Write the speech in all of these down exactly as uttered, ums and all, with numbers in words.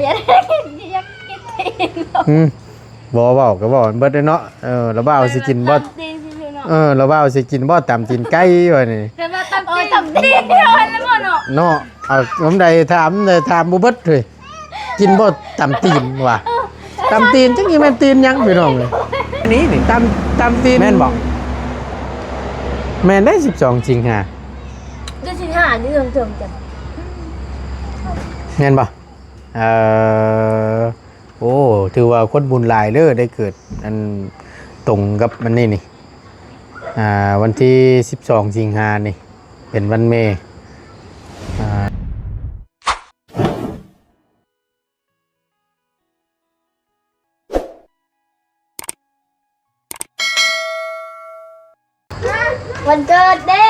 อยากได้อยากกินตีน อืม บ่เว้าก็เว้าเบิดเด้อเนาะ เออ ละบ่าวสิกินบ่ ตำตีนซื่อๆเนาะ เออ ละบ่าวสิกินบ่ตำตีนไก่ว่านี่ แต่ว่าตำ โอ้ย ตีน ตำตีนเดียวกันแล้วบ่เนาะ เนาะ เอา ผมได้ถาม ได้ถามบ่เบิดเฮ้ย กินบ่ตำตีนว่ะ เออ ตำตีนจักสิแม่นตีนหยังพี่น้องเอ้ย นี่ นี่ ตำ ตำตีน แม่นบ่ แม่นได้ สิบสอง สิงหา เดือนสิงหานี่เรื่องเทิงจ้ะ แม่นบ่ เอ่อ โอ้ ถือว่าคนบุญหลายเด้อ ได้เกิดอันตรงกับอันนี้นี่ อ่า วันที่ สิบสอง สิงหานี่ เป็นวันแม่ อ่า วันเกิดเด้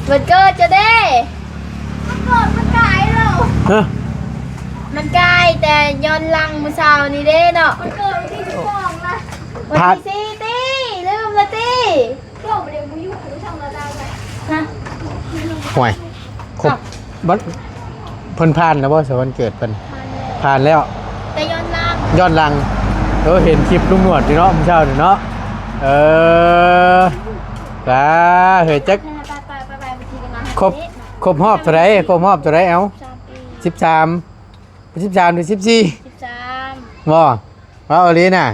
วันเกิดจะเด้ มันเกิดมันกายแล้ว ฮะ มันกายแต่ย้อนหลังมื้อเช้านี่เด้เนาะ มันเกิดวันที่ สิบสอง นะ วัน พลาด ที่ สี่ ตี้ ลืมละตี้ โลกมันเรียนบ่อยู่ รู้ช่องเราได้ไหม ฮะ ห่วย ครบ อ้าว บัด เพิ่นผ่านแล้วบ่ สะวันเกิดเพิ่น ผ่านแล้ว แต่ย้อนหลัง ย้อนหลัง เออ เห็นคลิปลุงหนวดอยู่เนาะ มื้อเช้านี่เนาะ เออ จ้า เฮ้ย จัก ไปๆๆๆ ไปกินกันนะ ครบ ครบรอบเท่าใด ครบรอบเท่าใด เอ้า สามปี สิบสาม สิบสาม หรือ สิบสี่ สิบสาม บ่ เว้าอีหลีน่ะ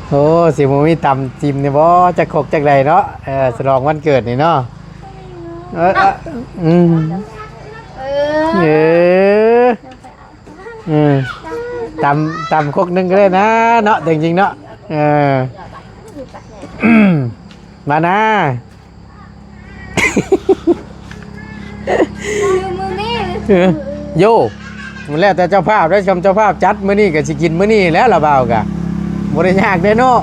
โอ้ สิบ่มีตำจิ้มนี่บ่ จักครกจักใดเนาะ เออ ฉลองวันเกิดนี่เนาะ เออ เออ อืม เออ เออ เออ ตำ ตำครกหนึ่งก็ได้นะเนาะ แต่จริงๆเนาะ เออ มานะ มือมือนี่ เออ โย มันแล้วแต่เจ้าภาพได้อ ชมเจ้าภาพจัดมื้อนี้ก็สิกินมื้อนี้แหล้ว ละบ่าวกะ บ่ได้ยากเด้เนาะ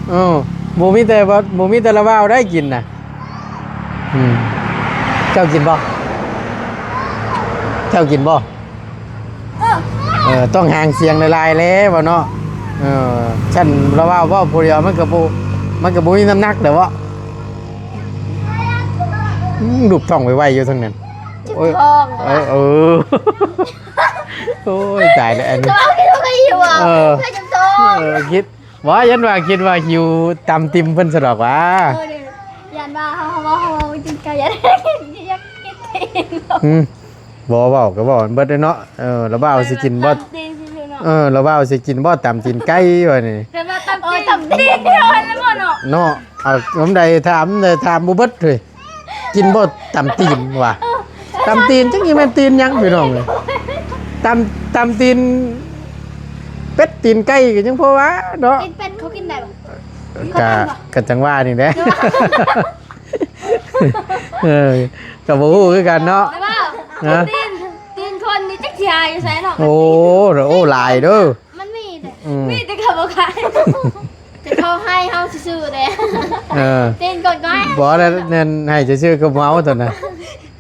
เออ บ่มีแต่ว่า บ่มีแต่ละบ่าวได้กินน่ะ อืม เจ้ากินบ่ เจ้ากินบ่ เออ เออ ต้องหางเสียงหลายๆแล้วเนาะ เออ ฉันละบ่าวเว้าผู้เดียวมันก็บ่ มันก็บ่มีน้ำหนักเด้อเว้า อืม รูปท้องไวๆอยู่ทางนั้น เจ็บ โอ้ย ท้อง เออ เออ โอ้ย ตายแล้วอันนี้ จะเอากินอะไรอยู่อ่ะ เออ เพื่อนจะท้อง เออ คิด ว่ายันว่าคิดว่าหิวตำติ่มเพิ่นซะดอกหว่า เออ เดี๋ยว ยันว่าเขา เขาว่าเขากินไก่ ยัน อยากกินตีน อืม บ่เว้าก็เว้าเบิดเด้อเนาะ เออ ละบ่าวสิกินบ่ ตำตีนซื่อๆเนาะ เออ ละบ่าวสิกินบ่ตำตีนไก่ว่านี่ แต่ว่าตำตีน โอ้ย ตำตีนเดียวกันแล้วบ่เนาะ เนาะ เอา ผมได้ถาม ได้ถามบ่เบิดเฮ้ย กินบ่ตำตีนว่ะ ตำตีนจักสิแม่นตีนหยังพี่น้องเอ้ย ตำ ตำตีนเป็ดตีนไก่ก็ยังพอว่าเนาะ ตีนเป็ดเขากินได้บ่ กะ กะจังว่านี่แหละ เออ ก็บ่ฮู้คือกันเนาะ แต่ว่า ฮะ ตีน ตีนคนนี่จักสิหาอยู่ไสเนาะ โอ้ โอ้ หลายเด้อ มันมีเด้อ อืม มีแต่เขาบ่ขาย แต่เขาให้เฮาซื่อๆเด้ เออ ตีนก่อนก็ให้ บ่แล้วนั่นให้ซื่อๆก็เมาตอนนั้น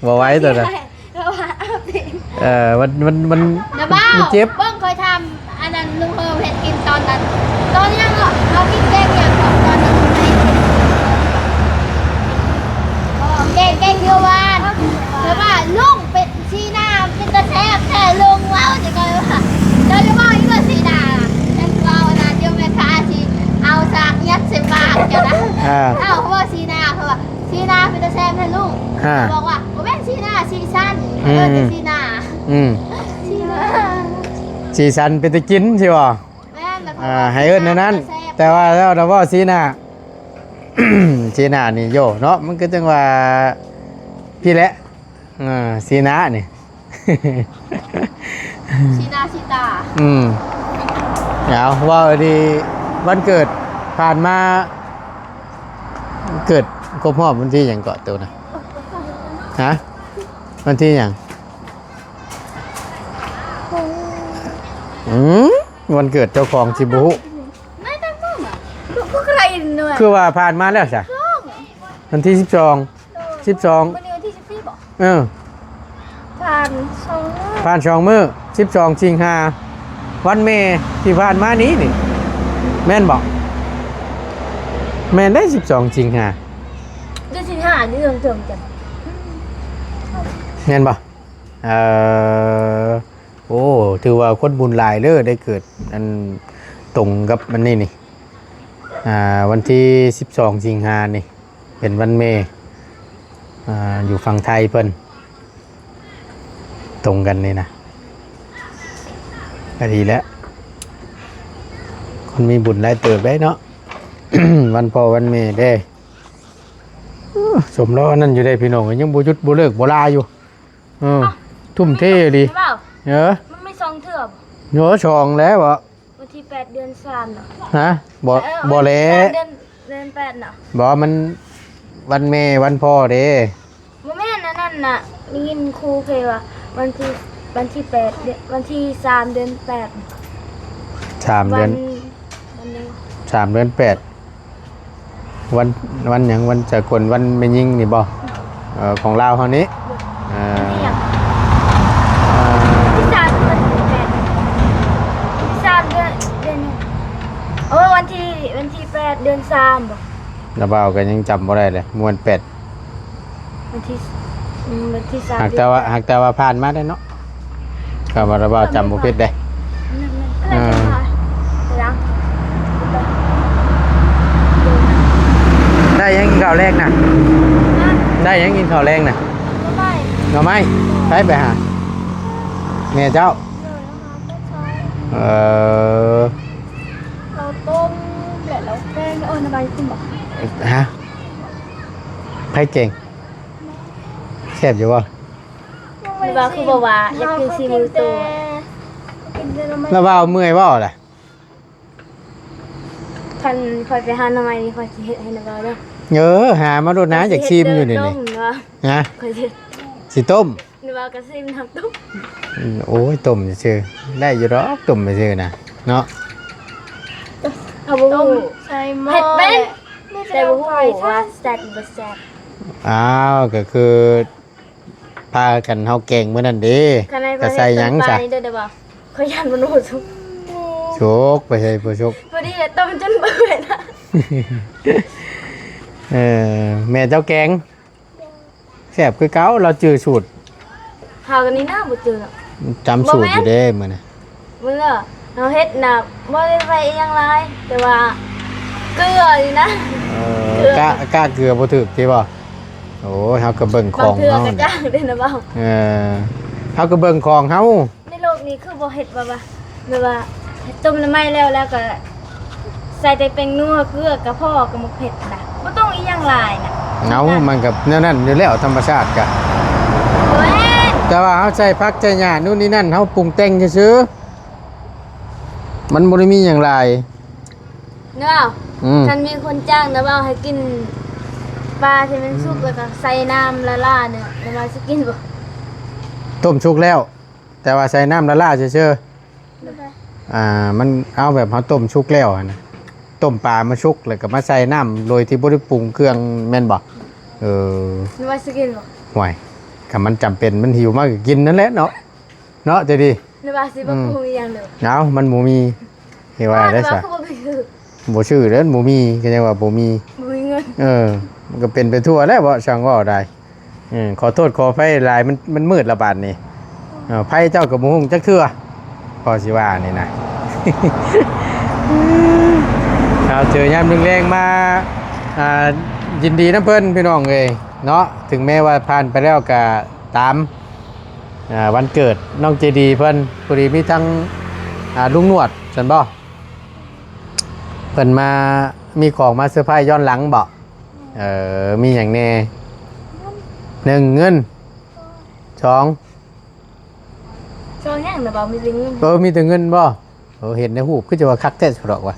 บ่ไหวตอนนั้น เขาว่าเอาตีน เออ มัน มัน มัน นะบ้า มันเจ็บ เบิ่งเคยทำอันนั้นลุงเฮิมเฮ็ดกินตอนนั้น ตอนยังเนาะ เรากินแกงอย่างก่อนตอนนั้น แกง แกงเขียวหวาน แต่ว่าลุงเป็น สีหน้าเป็นตาแซ่บแท้ลุงเว้าจังได๋วะ เจ้าจะเว้าอีกว่าสีหน้า จังเว้านะ เดี๋ยวแม่ค้าสิเอาสากยัดใส่ปากเจ้านะ อ่า เอ้า เขาว่าสีหน้า เขาว่าสีหน้าเป็นตาแซ่บแท้ลุง อ่า บอกว่า บ่แม่นสีหน้า สีสัน อืม เออ แต่สีหน้า อืม สีหน้า สีสันเป็นตากินสิบ่ แม่น แล้วก็ อ่า ให้เอิ้นแนวนั้น แซ่บ แต่ว่าแล้วเราเว้าสีหน้า สีหน้านี่โยเนาะ มันก็จังว่าพี่แหละ อ่า สีหน้านี่ สีหน้าสีตา อืม เอาเว้าดี วันเกิดผ่านมา เกิดครบรอบวันที่หยังเกาะตัวนะ ฮะ วันที่หยัง อืม วันเกิดเจ้าของสิบ่ฮู้ ไม่ต้องพูดอ่ะ ก็ ก็ใครหน่อย คือว่าผ่านมาแล้วซะ ช่อง วันที่สิบสอง สิบสอง มื้อนี้วันที่สิบสี่บ่ เออ ผ่านสองมื้อ ผ่านสองมื้อ สิบสอง สิงหา วันแม่ที่ผ่านมานี้นี่ แม่นบ่ แม่นได้ สิบสอง สิงหา เดือนสิงหานี่เรื่องเทิงจ้ะ แม่นบ่ เอ่อ ถือว่าคนบุญหลายเด้อ ได้เกิดอันตรงกับอันนี้นี่ อ่า วันที่สิบสองสิงหานี่ เป็นวันแม่ อ่า อยู่ฝั่งไทยเพิ่น ตรงกันนี่นะ ก็ดีแล้ว คนมีบุญหลายเติบได้เนาะ วันพ่อวันแม่เด้ เออ สมแล้วอันนั้นอยู่ได้พี่น้อง ยังบ่หยุดบ่เลิกบ่ลาอยู่ เออ ทุ่มเทดี เปล่า เออ มันไม่สองเทื่อบ่ เออ สองแล้วบ่ วันที่แปดเดือนสามเนาะ ฮะ บ่ เออ บ่แหละ วันที่แปดเดือน เดือนแปดเนาะ บ่ มันวันแม่วันพ่อเด้ บ่แม่นอันนั้นน่ะ ได้ยินครูเคยว่า วันที่ วันที่แปดเดือน วันที่สามเดือนแปด สามเดือน วัน วันหยัง สามเดือนแปด วัน วันหยัง วันสากล วันแม่หญิงนี่บ่ เอ่อ ของลาวเฮานี้ เอ่อ วันที่หยัง เอ่อ วันที่สามเดือนแปด วันที่สามเดือน เดือนหยัง โอ้ วันที่ วันที่แปดเดือนสามบ่ น้าบ่าวก็ยังจำบ่ได้เลย ม่วนแปด วันที่ อืม วันที่สาม หากแต่ว่า หากแต่ว่าผ่านมาได้เนาะ ก็ว่าน้าบ่าวจำบ่ผิดเด้ นั่นๆ เออ อะไรจะมา เดี๋ยวนะ ได้หยังกินข้าวแลงน่ะ ฮะ ได้หยังกินข้าวแลงน่ะ ก็ได้ หน่อไม้ ไป ไปหา แม่เจ้า เออ เราต้มและเราแกง เออ น้ำมันคุณบอก ฮะ ไผแกง แซ่บอยู่บ่ หรือว่าคือบ่ว่าอยากกินซีมือโต กินแต่น้ำมัน แล้วว่าเอาเมื่อยบ่ล่ะ คันข้อยไปหาหน่อไม้นี่ข้อยสิเฮ็ดให้น้าบ่าวเด้อ เออ หามาโลดนะ อยากซีมอยู่นี่ ข้อยสิเฮ็ด นี่ ต้มเนาะ ฮะ ข้อยสิ สิต้ม หรือว่ากะซิมน้ำต้ม อืม โอ้ย ต้มซื่อๆ ได้อยู่ดอก ต้มซื่อๆ นะ เนาะ เอาบ่ ต้ม ฮู้ ใส่หม้อ เฮ็ดเป็น แหละ แต่บ่ฮู้ว่าแซ่บบ่แซ่บ อ้าว ก็คือ พากันเฮาแกงมื้อนั้นเด้ คันใด ก็ใส่หยัง ข้อยเฮ็ดต้มปลา ซะ นี่เด้อ ได้บ่ ข้อยย่านมันบ่สุก สุก ไปใส่บ่สุก พอดีเลยต้มจนเปื่อยนะ เออ แม่เจ้าแกง แซ่บคือเก่า เราจื่อสูตร เฮากันนี่นะบ่จื่อ จำสูตรอยู่เด้มื้อนะ มื้อเฮาเฮ็ดน่ะบ่ได้ใส่อิหยังหลาย แต่ว่าเกลือนี่นะ เออ เกลือ กะ กะเกลือบ่ถูกติบ่ โอ้ย เฮาก็เบิ่งของเฮา บางเทื่อก็จ้างเด้นะบ่าว เออ เฮาก็เบิ่งของเฮา ในโลกนี้คือบ่เฮ็ดว่า ว่า แบบว่าต้มน้ำไม้แล้ว แล้วก็ใส่แต่แป้งนัว เกลือ กะเพราะ กะหมกเผ็ดนะ บ่ต้องอีหยังหลายนะ เอ้า มันก็แนวนั้นอยู่แล้ว ธรรมชาติกะ โอ้ย แต่ว่าเฮาใส่ผักใส่หญ้านู่นนี่นั่น เฮาปรุงแต่งซื่อๆ มันบ่ได้มีหยังหลาย เนาะ อืม คันมีคนจ้างนะบ่าวให้กินปลาที่มันสุก อืม แล้วก็ใส่น้ำละลาเนี่ย นะบ่าวสิกินบ่ ต้มสุกแล้ว แต่ว่าใส่น้ำละลาซื่อๆ อ่า มันเอาแบบเฮาต้มสุกแล้วหั้นนะ ต้มปลามาสุกแล้วก็มาใส่น้ำโดยที่บ่ได้ปรุงเครื่องแม่นบ่ เออ นึกว่าสิกินบ่ ห่วย คันมันจำเป็นมันหิวมากก็กินนั่นแหละเนาะ เนาะ ใจดี นึกว่าสิบ่ อืม ปรุงอีหยังเลย เอ้า มันบ่มี เฮ็ดว่าได้ซะ ว่าคือบ่ไปซื้อ บ่ซื้อเด้อ บ่มี ก็ยังว่าบ่มี บ่มีเงิน เออ มันก็เป็นไปทั่วแล้วบ่ ช่างเว้าได้ เออ ขอโทษขออภัยหลาย มัน มันมืดละบาดนี้ เออ ไผเจ้าก็บ่ฮู้จักเทื่อ พอสิว่านี่นะ เอา เจอยามแลงๆมา อ่า ยินดีนำเพิ่นพี่น้องเอ้ยเนาะ ถึงแม้ว่าผ่านไปแล้วก็ตาม อ่า วันเกิดน้องเจดีเพิ่น พอดีมีทั้ง อ่า ลุงหนวดซั่นบ่ เพิ่นมา มีของมาเซอร์ไพรส์ย้อนหลังบ่ เออ มีหยังแน่ หนึ่ง เงิน สอง สองหยังนะบ่าว มีแต่เงิน เออ มีแต่เงินบ่ เออ เห็นในรูปคือจะว่าคักแท้สุดดอกว่ะ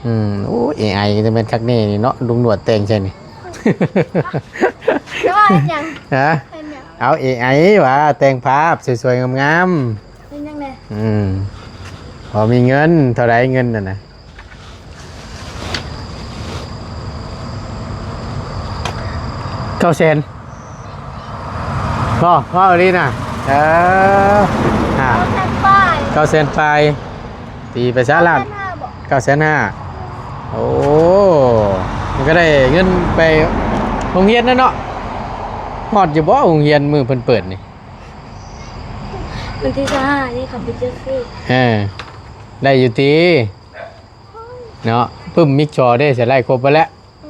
อืม โอ้ เอไอ จะแม่นคักแน่นี่เนาะ ลุงหนวดแต่งใช่นี่ แต่ว่าเฮ็ดหยัง ฮะ เฮ็ดหยัง เอา เอไอ ว่าแต่งภาพสวยๆ งามๆ เฮ็ดหยังแน่ อืม พอมีเงินเท่าใดเงินน่ะนะ เก้าแสน พอ พออีหลีน่ะ เออ อ่า เก้าแสนปลาย เก้าแสนปลาย ตีไปซะล้าน เก้าแสนห้าบ่ เก้าแสนห้า โอ้ มันก็ได้เงินไปโรงเรียนนั่นเนาะ ฮอดอยู่บ่โรงเรียนมื้อเพิ่นเปิดนี่ วันที่สิบห้านี่เขาไปเจอเฟซ เออ ได้อยู่ติเนาะ ปึ้มมิกซอเด้ สิไล่ครบไปแล้ว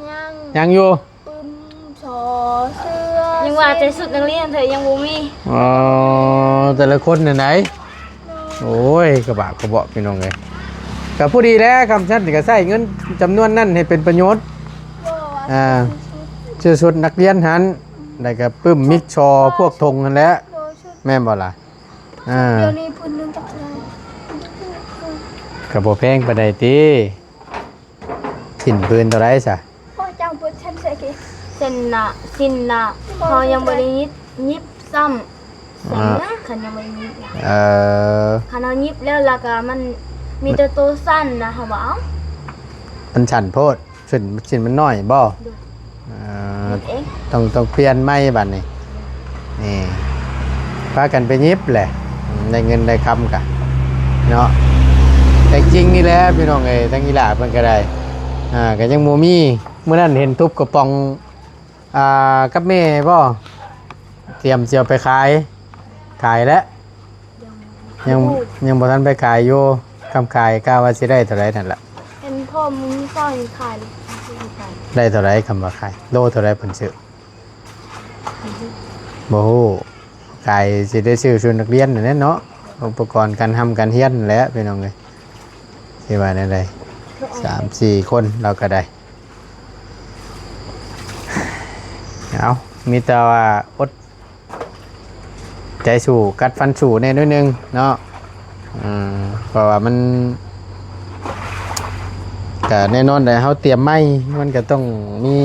ยัง ยังอยู่ ปึ้มซอเสื้อ ยังว่าแต่ชุดนักเรียนเถอะยังบ่มี อ๋อ แต่ละคนน่ะไหน โอ้ย กระบะกระเบาะพี่น้องเอ้ย ก็พอดีแล้ว คำชั้นก็ใช้เงินจำนวนนั้นให้เป็นประโยชน์ บ่ว่า อ่า ซื้อชุด ซื้อชุดนักเรียนหั้น แล้วก็ปึ้มมิกซอพวกธงหั้นแหละ โดยชุด แม่นบ่ล่ะ อ่า เดี๋ยวนี้พื้นหนึ่งจักเท่าไหร่ ก็บ่แพงปานใดติ สิ้นพื้นเท่าใดซะ พ่อจ้างเปิดเส้นใส่กี่ เส้นน่ะ สิ้นน่ะ พ่อยังบ่ได้ยิบ ยิบซ้ำ เส้น อ่า เด้อ คันยังบ่ได้ยิบน่ะ เออ คันเอายิบแล้ว แล้วก็มันมีแต่ตัวสั้นนะ เขาบ่เอา มันสั้นโพด สิ้น สิ้นมันน้อยบ่ โดย เออ ยิบเอง ต้อง ต้องเปลี่ยนใหม่บัดนี้ นี่ พากันไปยิบแหละ อืม ได้เงินได้คำกะ เนาะ แต่จริงนี่แหละพี่น้องเอ้ย ทั้งอีหล่าเพิ่นก็ได้ อ่า ก็ยังบ่มี มื้อนั้นเห็นทุบกระป๋อง อ่า กับแม่บ่ เตรียมสิเอาไปขาย ขายแล้ว ยัง ยังบ่ทันไปขายอยู่ คำขายกะว่าสิได้เท่าใดนั่นล่ะ เห็นพ่อมึงสอนขายเลย ได้เท่าใดคำว่าขาย โลเท่าใดเพิ่นซื้อ บ่ฮู้ ขายสิได้ซื้อชุดนักเรียนนั่นแหละเนาะ อุปกรณ์การร่ำการเรียนนั่นแหละพี่น้องเอ้ย สิว่าแนวใด สามสี่คนเราก็ได้ เอา มีแต่ว่าอดใจสู้ กัดฟันสู้แน่น้อยหนึ่งเนาะ อืม เพราะว่ามัน ก็แน่นอนแหละ เฮาเตรียมไม้ มันก็ต้องมี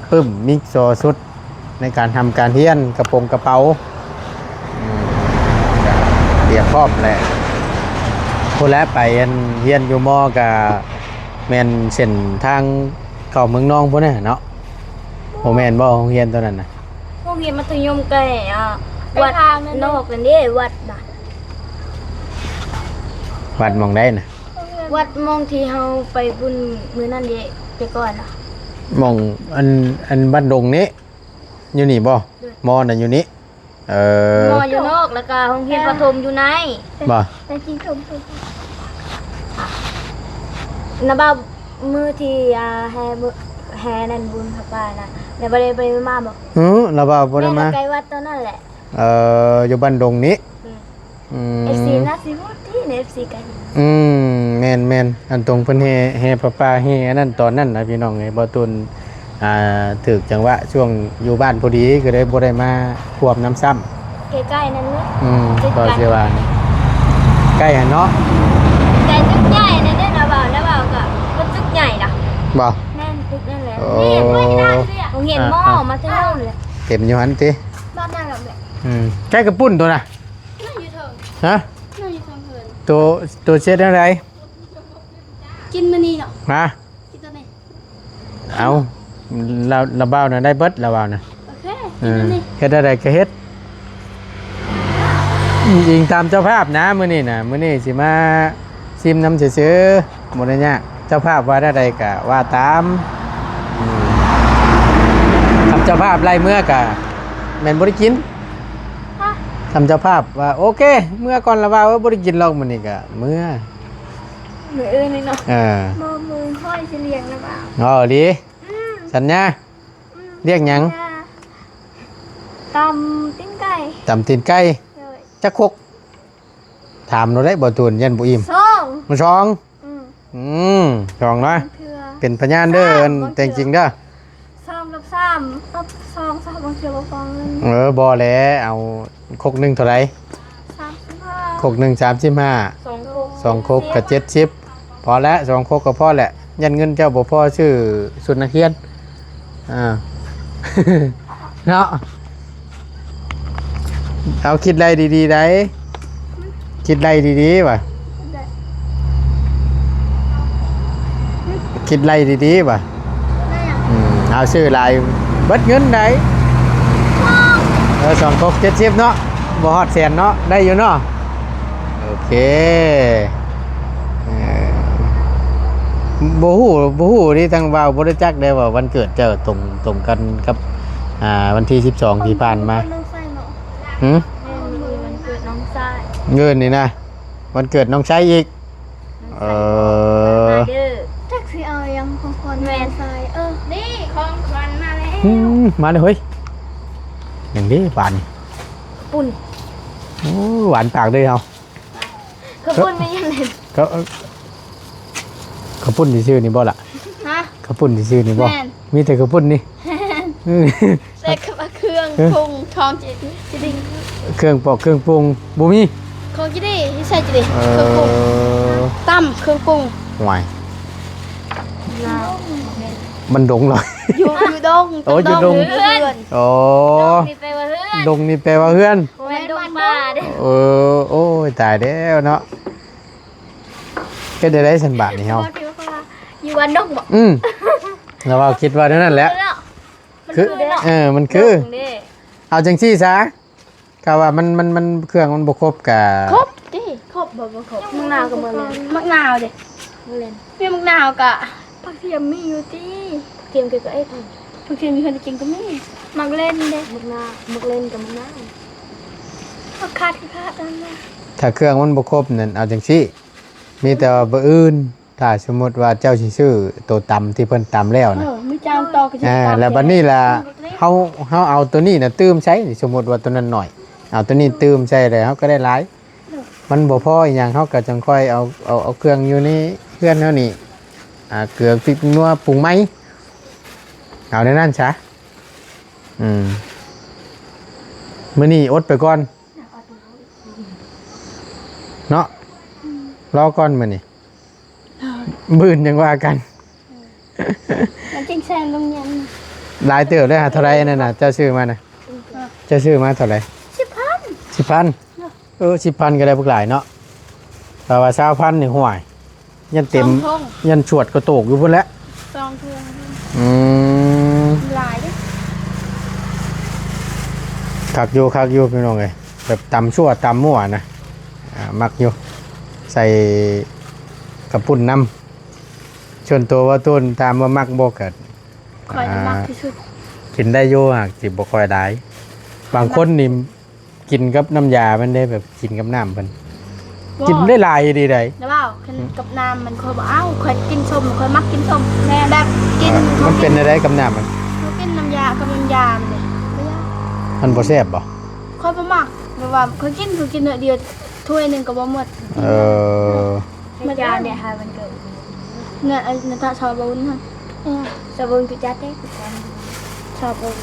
ปึ้ม มีซอชุด ในการทำการเฮียน กระโปรงกระเป๋า อืม ก็เตรียมพร้อมแหละ พู้นแหละ ไปอันเฮียนอยู่มอ ก็แม่นเส้นทางเข้าเมืองนองพู้นน่ะเนาะ บ่แม่นบ่ โรงเรียนตัวนั้นน่ะ โรงเรียนมัธยมไกลอ่ะ ไป วัด ทางนั้น นอกนั่นเด้ วัดน่ะ วัดหม่องใดน่ะ วัดหม่องที่เฮาไปบุญมื้อนั้นเด้ แต่ก่อนน่ะ หม่องอัน อันบ้านดงนี้ อยู่นี่บ่ โดย มอน่ะอยู่นี่ เออ มออยู่นอก แล้วก็โรงเรียนประถมอยู่ใน บ่ แต่จริงถมถม นะบ่าว มื้อที่ อ่า แห่บุ- แห่นั่นบุญพระป่านะ แล้วบ่ได้ไปมาบ่ อือ แล้วบ่าวบ่ได้มา แม่น่ะไกลวัดตอนนั้นแหละ เออ อยู่บ้านดงนี้ อืม อืม เอฟซี น่าสิฮู้ติ ใน เอฟซี กัน อืม แม่นๆ อันตรงเพิ่นแห่ แห่พระป่า แห่อันนั้นตอนนั้นนะพี่น้องเอ้ย บ่าวตูน อ่า ถืกจังหวะช่วงอยู่บ้านพอดี ก็เลยบ่ได้มาควบนำซ้ำ ใกล้ๆ นั่นเนาะ อืม ติดกัน ก็สิว่านี่ ใกล้หั่นเนาะ แต่ตึกใหญ่นั่นเด้อนะบ่าว นะบ่าว ก็ ก็ตึกใหญ่นะ บ่ แม่นตึกนั่นแหละ โอ้ นี่ โรงเรียนมอ อ่ะ มาเท่าเลย เต็มอยู่หั่นติ บ้านนั่นแหละ อืม ใกล้กระปุ้นตัวน่ะ นั่งอยู่เทิง ฮะ นั่งอยู่เทิงเหิน ตัว ตัวเช็ดอะไร กินมื้อนี้เนาะ ฮะ กินตัวนี้ เอา ลาว ลาวบ่าวน่ะได้เบิด ลาวบ่าวน่ะ โอเค เออ กินตัวนี้ เฮ็ดอะไรก็เฮ็ด อิงตามเจ้าภาพนะ มื้อนี้นะ มื้อนี้สิมาซิมนำซื่อๆ บ่ได้ยาก เจ้าภาพว่าแนวใดก็ว่าตาม อืม คันเจ้าภาพไล่เมือก็แม่นบ่ได้กิน ฮะ คันเจ้าภาพว่า โอเค เมือก่อน ลาวบ่าว เอ้ย บ่ได้กินหรอกมื้อนี้ก็เมือ มื้ออื่นนี่เนาะ เออ บ่ มื้อข้อยสิเลี้ยงลาวบ่าว อ๋อ ดี อืม สัญญา อืม เลี้ยงหยัง สัญญา ตำตีนไก่ ตำตีนไก่ โดย จักครก ถามเราได้บ่าวตูน ยันบ่อิ่ม สอง มันสอง อืม อืม สองนะ บางเทื่อ เป็นพยานเด้อ สาม อัน บางเทื่อ แต่งจริงเด้อ สองกับสาม กับสอง สาม บางเทื่อบ่พอเงิน เออ บ่แล้ว เอาครกหนึ่งเท่าไหร่ สามสิบห้า ครกหนึ่งสามสิบห้า สองครก สองครกก็เจ็ดสิบ พอแล้ว สองครกก็พอแหละ ยันเงินเจ้าบ่พอซื้อชุดนักเรียน อ่า เนาะ เอาคิดไล่ดีๆ ได้ คิดไล่ดีๆ ว่ะ คิดไล่ดีๆ ว่ะ อืม เอาซื้อหลาย เบิดเงินได้ เออ สองครกเจ็ดสิบเนาะ บ่ฮอดแสนเนาะ ได้อยู่เนาะ โอเค เออ บ่ฮู้ บ่ฮู้เด้ ทางบ่าวบ่ได้จักได้ว่าวันเกิดเจ้าตรง ตรงกันกับ อ่า วันที่สิบสองที่ผ่านมา น้องใส่เนาะ หึ แม่นมื้อวันเกิดน้อง เงินนี่นะ วันเกิดน้องไซอีก เออ มาเด้อ จักสิเอายังของขวัญ แม่น ใส่ เออ นี่ของขวัญมาแล้ว อืม มาเลยเฮ้ย อย่างนี้หวาน ปุ่น โอ้ หวานปากเลยเฮา ข้าวปุ้นไม่ยังเลย ก็ เอ่อ ข้าวปุ้นซื่อๆนี่บ่ล่ะ ฮะ ข้าวปุ้นซื่อๆนี่บ่ แม่น มีแต่ข้าวปุ้นนี่ เออ แต่เครื่องปรุงทองจิตจิตดิง เครื่องปอกเครื่องปรุงบ่มี ของจิตดิที่ใส่จิตดิ เออ เครื่องปรุง ตำเครื่องปรุง ห่วย มันดงเหรอ อยู่ อยู่ดง โอ้ อยู่ดง เพื่อน อ๋อ ดงนี่แปลว่าเพื่อน ดงนี่แปลว่าเพื่อน บ่แม่นดงป่าเด้ เออ โอ้ย ตายแล้วเนาะ เฮ็ดได้ได๋ซั่นบาดนี้เฮา อยู่บ้านดงบ่ อืม แล้วว่าคิดว่าแนวนั้นแหละ มันคือเด้เนาะ เออ มันคือ ดงเด้ เอาจังซี่ซะ ถ้าว่ามัน มัน มัน เครื่องมันบ่ครบกะ ครบติ ครบบ่ บ่ครบ มะนาวก็บ่แม่น มะนาวเด้ บ่แม่น มีมะนาวกะ ผักเทียมมีอยู่ติ ผักเทียมก็ เอ้ย ผักเทียมอยู่เฮือนจริงก็มี หมากเล่นเด้ หมากนาว หมากเล่นกับหมากนาว ผักคาด ผักคาดนั่นนะ ถ้าเครื่องมันบ่ครบนั่น เอาจังซี่ มีแต่ว่ามื้ออื่น ถ้าสมมุติว่าเจ้าสิซื้อตัวตำที่เพิ่นตำแล้วนะ เออ มีจานต่อก็สิ อ่า ตำ แล้วบัดนี้ล่ะ เฮา เฮาเอาตัวนี้น่ะตื่มใส่ สมมุติว่าตัวนั้นน้อย เอาตัวนี้ตื่มใส่แล้วเฮาก็ได้หลาย เออ มันบ่พออีหยัง เฮาก็จังค่อยเอา เอา เอาเครื่องอยู่ในเฮือนเฮานี่ อ่า เกลือ พริก นัว ปรุงใหม่ เอาแนวนั้นซะ อืม มื้อนี้อดไปก่อน เนาะ รอก่อนมื้อนี้ มื้ออื่นยังว่ากัน มันจังแซงลงยัง หลายเติบเลยฮะ เท่าไหร่นั่นน่ะ เจ้าซื้อมาน่ะ เจ้าซื้อมาเท่าไหร่ สิบพัน สิบพัน เออ สิบพันก็ได้บักหลายเนาะ แต่ว่าซาวพันนี่ห่วย ยันเต็ม สองถุง ยันชวดกระโตกอยู่พุ้นแหละ สองถุง อืม หลายเด้ คักอยู่ คักอยู่พี่น้องเอ้ย แบบตำซั่วตำมั่วนะ อ่า มักอยู่ ใส่ข้าวปุ้นนำ ส่วนตัวบ่าวตูนถามว่ามักบ่ ก็ ข้อยน่ะมักที่สุด อ่า กินได้อยู่ หากสิบ่ค่อยหลาย บางคนนี่ กินกับน้ำยามันเด้ แบบกินกับน้ำมัน บ่ กินได้หลายดีใด แล้วเว้า คัน อืม กับน้ำมันข้อยบ่เอา ข้อยกินส้ม ข้อยมักกินส้ม แม่น แบบกิน เออ มันเป็นอะไรกับน้ำมัน ข้อยกินน้ำยา กับน้ำยามันเด้ มันบ่แซ่บบ่ ข้อยบ่มัก แบบว่าข้อยกิน ข้อยกินหน่อยเดียว ถ้วยหนึ่งก็บ่หมด เออ มันยาเนี่ยค่ะ มันเกิด เนี่ย ไอ้นาตาชาวบุญฮะ เออ ชาวบุญคือจัดเด้ ชาวบุญ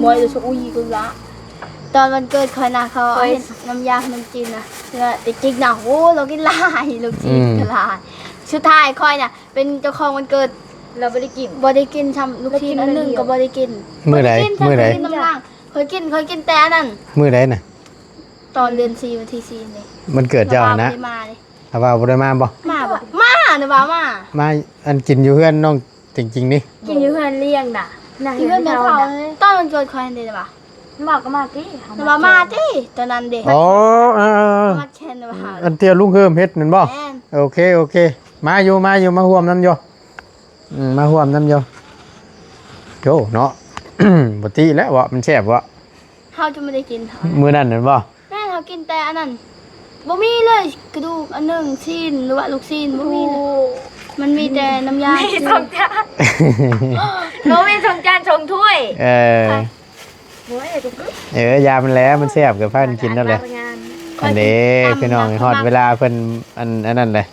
มวยหรือชาวอุยก็ละ ตอนวันเกิดข้อยนะ เขาเอา โอ้ย เฮ็ดน้ำยาขนมจีนนะ แล้วแต่จริงนะ โอ้ เรากินหลาย ลูกชิ้น อืม ก็หลาย สุดท้ายข้อยน่ะ เป็นเจ้าของวันเกิด เราบ่ได้กิน บ่ได้กินซ้ำ ลูกชิ้น เรากิน อันหนึ่ง อันเดียว ก็บ่ได้กิน มื้อใด บ่ได้กินซ้ำ มื้อใด กินน้ำลัง ข้อยกิน ข้อยกินแต่อันนั้น มื้อใดน่ะ ตอนเดือนสี่ วันที่สี่นี่ วันเกิดเจ้านะ บ่ได้มาเลย ถ้าว่าบ่ได้มาบ่ มาบ่ มาเด้อ ว่ามา มา อันกินอยู่เฮือนน้องจริงๆนี่ กินอยู่เฮือนเลี้ยงน่ะ อยู่เฮือนแม่เฒ่า ตอนวันเกิดข้อยนั่นเด้อ ว่ามาก็มาติ ว่ามาติ ตอนนั้นเด้ อ๋อ เออๆๆ มาแค่นั้นว่า อันเที่ยวลุงเฮิมเฮ็ดนั่นบ่ แม่น โอเค โอเค มาอยู่ มาอยู่ มาร่วมนำอยู่ อืม มาร่วมนำอยู่ โธ่เนาะ บ่ติแล้วเว้า มันแซ่บเว้า เฮาจะไม่ได้กินเท่านั้น มื้อนั้นนั่นบ่ แม่น เฮากินแต่อันนั้น บ่มีเลย กระดูกอันหนึ่ง ชิ้น หรือว่าลูกชิ้น บ่มีเลย โอ้ มันมีแต่น้ำยา มีสองจาน บ่มีสองจานสองถ้วย เออ โอ้ย เออ ยามันแล้ว มันแซ่บ ก็พากันกินนั่นแหละ อันนี้ ตำ พี่น้อง ตำ ฮอดเวลาเพิ่น อัน อันนั้นแหละ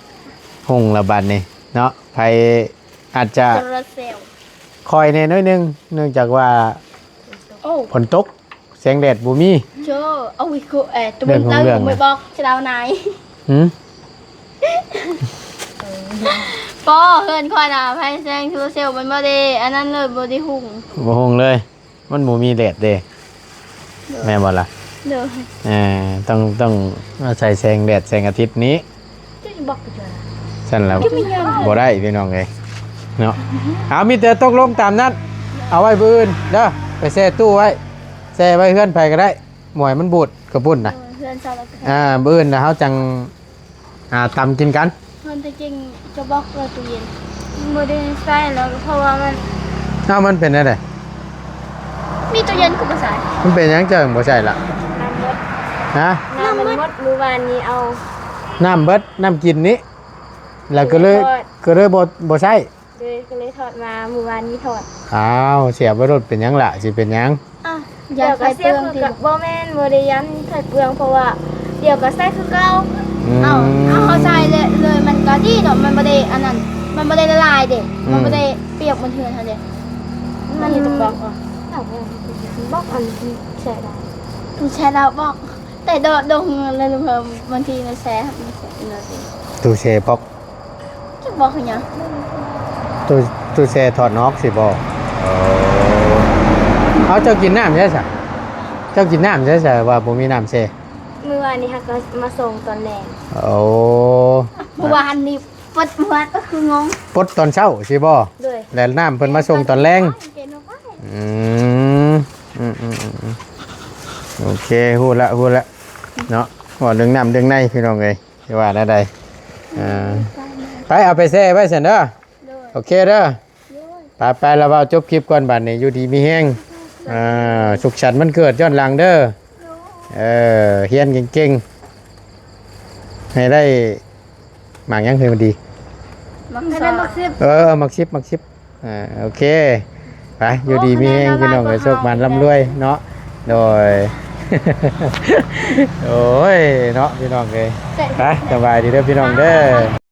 หุงละบัดนี้เนาะ ไผอาจจะ โซลาร์เซลล์ ค่อยแน่น้อยหนึ่ง เนื่องจากว่า โอ้ ฝนตก แสงแดดบ่มี โจ้ เอาวิโกะ เอ่อ ตะเวน เรื่องของเรื่อง เติมไม่บอก จะเอาไหน หืม ปอ เฮือนข้อยน่ะ ไฟแสงโซลาร์เซลล์มันบ่ได้ อันนั้นเลย บ่ได้หุง บ่หุงเลย มันบ่มีแดดเด้ โดย แม่นบ่ล่ะ โดย เออ ต้อง ต้องอาศัยแสงแดด แสงอาทิตย์นี้ จะบอกไปเจอ ซั่นแล้ว จะมีเงิน บ่ได้พี่น้องเอ้ย เนาะ เอา มีแต่ตกลงตามนั้น เอาไว้มื้ออื่นเด้อ ไปแช่ตู้ไว้ แช่ไว้เฮือนไผก็ได้ บ่ให้มันบูดกระปุ้นน่ะ เออ เฮือนซาวแล้วก็ อ่า มื้ออื่นน่ะ เฮาจั่ง อ่า ตำกินกัน มันจะกินจะบอกเลยตู้เย็น บ่ได้ใส่แล้ว เพราะว่ามัน เอ้า มันเป็นอะไร มีตู้เย็นก็บ่ใส่ มันเป็นหยังจั่งบ่ใส่ล่ะ น้ำหมด ฮะ น้ มันหมดมื้อวานนี้เอา น้ำเบิดน้ำกินนี้ แล้วก็เลย ทอด ก็เลยบ่บ่ใช้ เลยก็เลยทอดมามื้อวานนี้ทอด อ้าวเสียไปรถเป็นหยังล่ะสิเป็นหยัง อ้าว เดี๋ยวก็เสียคือกับบ่แม่นบ่ได้ยันไข่เปลืองเพราะว่า เดี๋ยวก็ใส่คือเก่า อืม เอาเอาเขาใส่เลยเลยมันก็ดีเนาะมันบ่ได้อันนั้น มันบ่ได้ละลายเด้ อืม มันบ่ได้เปียกมันเทือนเขาเด้ มันอยู่ตรงบอกอ่ะบอกอันที่ใส่ได้ มันใช้เราบอก แต่โดดงเลยเพิ่มบางทีมันแซ่บมันแซ่บเลย ตู้แช่พอก จะบอกคือหยัง ตู้ตู้แช่ถอดนอกสิบ่เออเอาเจ้ากินน้ำใช่สะเจ้ากินน้ำใช่สะว่าบ่มีน้ำแช่ มื้อวานนี้ฮักก็มาส่งตอนแลง โอ้ เมื่อวานนี้ปดหัวก็คืองง ปดตอนเช้าสิบ่ โดย แล้วน้ำเพิ่นมาส่งตอนแลง เกณฑ์ออกไป อืมอืมอืมอืมอืมโอเคฮู้ละฮู้ละเนาะว่าเรื่องน้ำเรื่องในพี่น้องเอ้ยสิว่าแนวใดอ่าไปเอาไปแช่ไว้ซั่นเด้อ โดย โอเคเด้อไปไปแล้วเว้าจบคลิปก่อนบัดนี้อยู่ดีมีแฮงอ่าสุขสันต์วันเกิดย้อนหลังเด้อเออเฮียนเก่งๆให้ได้หมากหยังคือมันดี มักซอ เออหมากสิบหมากสิบอ่าโอเคไปอยู่ดีมีแฮงพี่น้องเอ้ยโชคมันร่ำรวยเนาะโดย โอ้ยเนาะพี่น้องเอ้ยไปสบายดีเด้อพี่น้องเด้อ